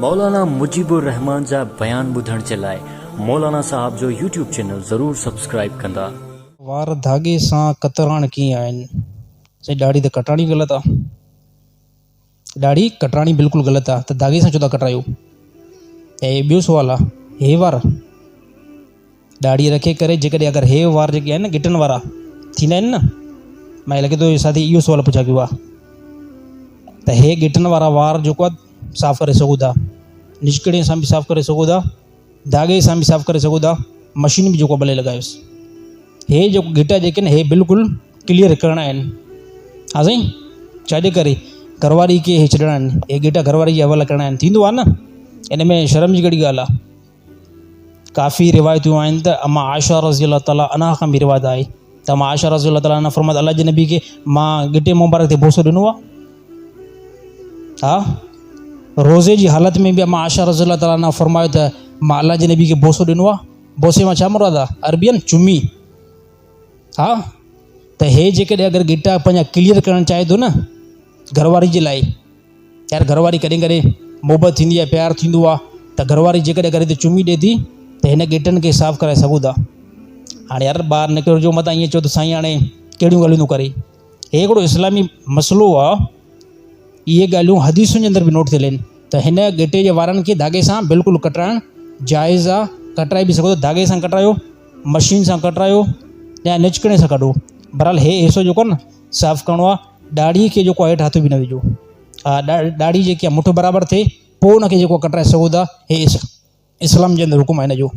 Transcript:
مولانا مجيب الرحمان جا بيان ٻڌڻ جي لاء مولانا صاحب جو يوٽيوب چينل ضرور سبسڪرائيب ڪندا. وار ڌاڳي سان ڪتراڻ ڪيئن آهن؟ سائين ڏاڙهي ته ڪٽراڻي غلط آ. ڏاڙهي ڪٽراڻي بلڪل غلط آ ته ڌاڳي سان ڇو ٿا ڪٽرايو؟ ۽ ٻيو سوال آ هي وار ڏاڙهي رکي ڪري جيڪڏهن اگر هي وار جيڪي آهن نه ڳٽن وارا ٿيندا آهن نه مانکي لڳي ٿو ساٿي اهو سوال پڇا ڪيو آ ته هي ڳٽن وارا وار جيڪو آ صاف ڪري سگهو ٿا نچڪڙي سان به صاف ڪري سگهو ٿا ڌاڳي سان به صاف ڪري سگهو ٿا مشين به جيڪو ڀلي لڳايوس هي جيڪو ڳٽا جيڪي آهن هي بلڪل ڪليئر ڪرڻا آهن ها سائين ڇاجي ڪري گهرواري کي هي ڇڏڻا آهن هي ڳٽا گهرواري جي حوالي ڪرڻا آهن ٿيندو آهي نه ان ۾ شرم جي ڪهڙي ڳالهه آهي ڪافي روايتون آهن ته اما عائشه رضي الله تعالٰي عنها کان به روايت آهي ته اما عائشه رضي الله تعالٰي عنها فرمايو الله جي نبي کي مان ڳٽي مبارڪ تي بوسو ڏنو آهي ها روزي جي حالت ۾ به اما عائشه رضي الله تعالٰي عنها فرمايو ته مان الله جي نبي کي بوسو ڏنو آهي بوسي مان ڇا مراد آهي عربي آهن چمي ها ته هي جيڪڏهن اگر ڳٽا پنهنجا ڪليئر ڪرڻ چاهي ٿو نه گهرواري جي لاء يار گهر واري ڪڏهن ڪڏهن محبت ٿيندي آهي پيار ٿيندو آهي ته گهر واري جيڪڏهن اگر هتي چمي ڏي ٿي ته هن ڳيٽن کي صاف ڪرائي سگهون ٿا هاڻي يار ٻاهر نڪرو جو متان ائين چئو ته سائين هاڻي ڪهڙيون ڳالهيون ٿو ڪري هي هڪڙو اسلامي مسئلو آهي اهي ڳالهيون حديثن جي اندر به نوٽ ٿيل آهن ته هن ڳيٽي جي وارن کي ڌاڳي سان بلڪل ڪٽرائڻ جائز آهي ڪٽرائي به سگهو ٿا ڌاڳي سان ڪٽرايو مشين سان ڪٽرايو يا نچڪڻي سان ڪڍو بهرحال هي حصو جيڪو آهي نه صاف ڪرڻو آهي ڏاڙهي کي جيڪو هيٺ هٿ به نه وجهو ها ڏاڙهي جيڪي آهي مٺ برابر ٿئي پوء ان کي جيڪو ڪٽرائي سگهو ٿا هي اسلام جي اندر حڪم آهي هن جو.